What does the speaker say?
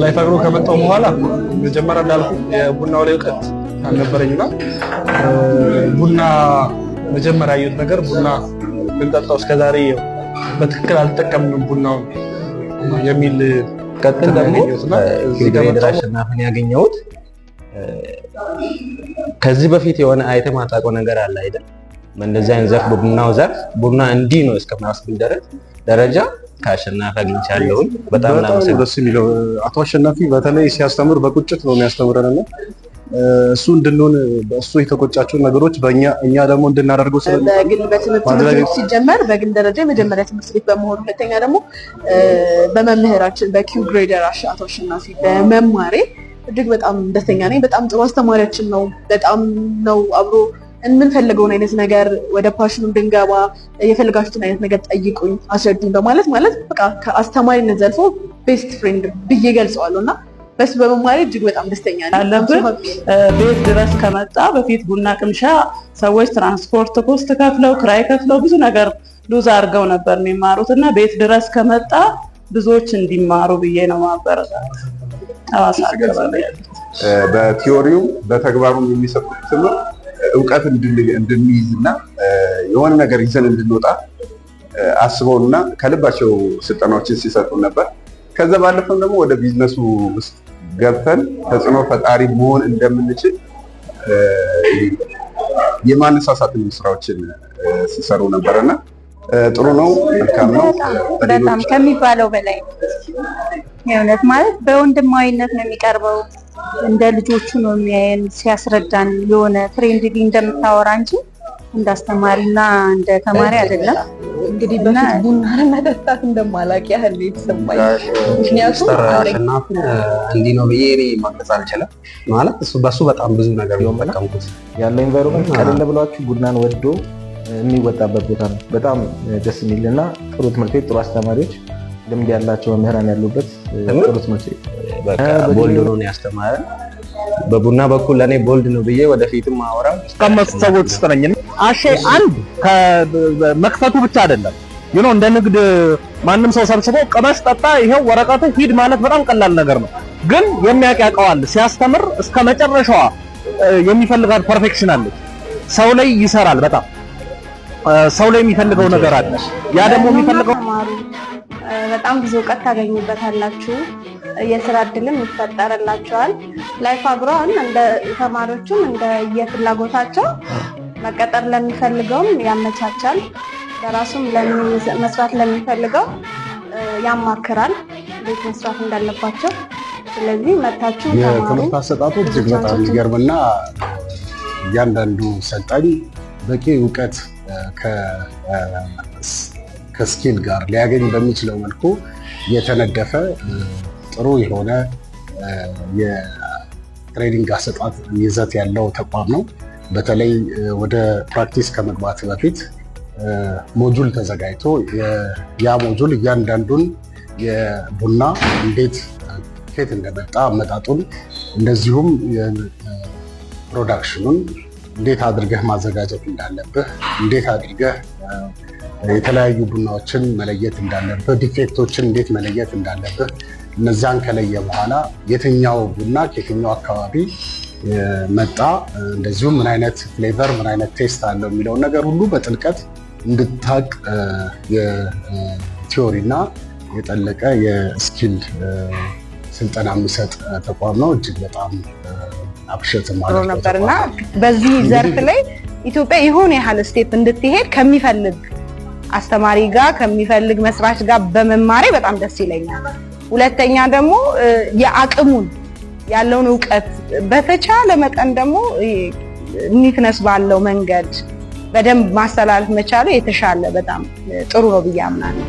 ላይፍ አግሮ ከመጣሁ በኋላ መጀመሪያ እንዳልኩ የቡናው ላይ እውቀት አልነበረኝና ቡና መጀመሪያ ያየሁት ነገር ቡና ብንጠጣው እስከዛሬ በትክክል አልጠቀምንም ቡናውን የሚል ቀጥል ደግሞ እዚህ Grader ከመጣሁ አሸናፊን ያገኘሁት ከዚህ በፊት የሆነ አይተህ ማታውቀው ነገር አለ አይደል? በእንደዚህ አይነት ዘርፍ፣ በቡናው ዘርፍ ቡና እንዲህ ነው እስከማስብል ደረጃ ከአሸናፊ አግኝቻለሁኝ። በጣም በጣም ነው ላመሰግን ደስ የሚለው። አቶ አሸናፊ በተለይ ሲያስተምር በቁጭት ነው የሚያስተምረን እና እሱ እንድንሆን በእሱ የተቆጫቸውን ነገሮች በእኛ እኛ ደግሞ እንድናደርገው ስለሚፈልግ በግል በትምህርት ማድረግ ቤት ሲጀመር በግል ደረጃ የመጀመሪያ ትምህርት ቤት በመሆኑ፣ ሁለተኛ ደግሞ በመምህራችን በ Q grader አቶ አሸናፊ በመማሬ እጅግ በጣም ደስተኛ ነኝ። በጣም ጥሩ አስተማሪያችን ነው። በጣም ነው አብሮ የምንፈልገውን አይነት ነገር ወደ passion ኑ እንድንገባ የፈለጋችሁትን አይነት ነገር ጠይቁኝ፣ አስረዱኝ በማለት ማለት በቃ ከአስተማሪነት ዘልፎ best friend ብዬ ገልጸዋለሁ እና በሱ በመማሬ እጅግ በጣም ደስተኛ ነኝ። አለብን። ቤት ድረስ ከመጣ በፊት ቡና ቅምሻ ሰዎች transport cost ከፍለው፣ ክራይ ከፍለው፣ ብዙ ነገር lose አድርገው ነበር የሚማሩት እና ቤት ድረስ ከመጣ ብዙዎች እንዲማሩ ብዬ ነው ማበረታት ሐዋሳ አካባቢ ያሉት። በ theory ውም በተግባሩም የሚሰጡት ትምህርት እውቀት እንድንይዝ እና የሆነ ነገር ይዘን እንድንወጣ አስበውና ከልባቸው ስልጠናዎችን ሲሰጡ ነበር። ከዛ ባለፈም ደግሞ ወደ ቢዝነሱ ውስጥ ገብተን ተጽዕኖ ፈጣሪ መሆን እንደምንችል የማነሳሳትን ስራዎችን ሲሰሩ ነበር እና ጥሩ ነው፣ መልካም ነው። በጣም ከሚባለው በላይ የእውነት ማለት በወንድማዊነት ነው የሚቀርበው። እንደ ልጆቹ ነው የሚያየን ሲያስረዳን፣ የሆነ friendly እንደምታወራ እንጂ እንደ አስተማሪና እንደ ተማሪ አይደለም። እንግዲህ በፊት ቡና ለመጠጣት እንደማላቅ ያህል ነው የተሰማኝ። ምክንያቱም ሚስተር አሸናፊን እንዲህ ነው ብዬ እኔ መግለጽ አልችልም። ማለት እሱ በሱ በጣም ብዙ ነገር ነው የጠቀምኩት። ያለው environment ቀለል ብሏችሁ ቡናን ወዶ የሚወጣበት ቦታ ነው። በጣም ደስ የሚል እና ጥሩ ትምህርት ቤት፣ ጥሩ አስተማሪዎች፣ ልምድ ያላቸው መምህራን ያሉበት ጥሩ ትምህርት ቤት። በቃ bold ነው ያስተማረን። በቡና በኩል ለእኔ bold ነው ብዬ ወደፊትም ማወራው ቀመሱ ሰዎች ውስጥ ነኝ። አሼ አንድ መክፈቱ ብቻ አይደለም፣ እንደ ንግድ ማንም ሰው ሰብስቦ ቅመስ፣ ጠጣ፣ ይሄው ወረቀቱ ሂድ ማለት በጣም ቀላል ነገር ነው። ግን የሚያውቅ ያውቀዋል። ሲያስተምር እስከ መጨረሻዋ የሚፈልጋት perfection አለች። ሰው ላይ ይሰራል። በጣም ሰው ላይ የሚፈልገው ነገር አለ። ያ ደግሞ የሚፈልገው ተማሩ፣ በጣም ብዙ እውቀት ታገኙበታላችሁ። የስራ እድልም ይፈጠርላችኋል። ላይፍ አግሮ አሁን እንደ ተማሪዎቹም እንደ የፍላጎታቸው መቀጠር ለሚፈልገውም ያመቻቻል፣ ለራሱም መስራት ለሚፈልገው ያማክራል እንዴት መስራት እንዳለባቸው። ስለዚህ መታችሁ ተማሩ። የትምህርት አሰጣጡ እጅግ በጣም የሚገርምና እያንዳንዱ ሰልጣኝ በቂ እውቀት ከ skill ጋር ሊያገኝ በሚችለው መልኩ የተነደፈ ጥሩ የሆነ የ training አሰጣጥ ይዘት ያለው ተቋም ነው። በተለይ ወደ practice ከመግባት በፊት module ተዘጋጅቶ ያ module እያንዳንዱን የቡና እንዴት ከየት እንደመጣ አመጣጡን፣ እንደዚሁም production ኑን እንዴት አድርገህ ማዘጋጀት እንዳለብህ፣ እንዴት አድርገህ የተለያዩ ቡናዎችን መለየት እንዳለብህ፣ defect ኦችን እንዴት መለየት እንዳለብህ፣ እነዛን ከለየ በኋላ የትኛው ቡና ከየትኛው አካባቢ መጣ፣ እንደዚሁም ምን አይነት flavor፣ ምን አይነት taste አለው የሚለውን ነገር ሁሉ በጥልቀት እንድታቅ የ theory እና የጠለቀ የ skill ስልጠና የሚሰጥ ተቋም ነው። እጅግ በጣም appreciate ጥሩ ነበር እና በዚህ ዘርፍ ላይ ኢትዮጵያ የሆነ ያህል step እንድትሄድ ከሚፈልግ አስተማሪ ጋር፣ ከሚፈልግ መስራች ጋር በመማሬ በጣም ደስ ይለኛል። ሁለተኛ ደግሞ የአቅሙን ያለውን እውቀት በተቻለ መጠን ደግሞ neatness ባለው መንገድ በደንብ ማስተላለፍ መቻሉ የተሻለ በጣም ጥሩ ነው ብዬ አምናለሁ።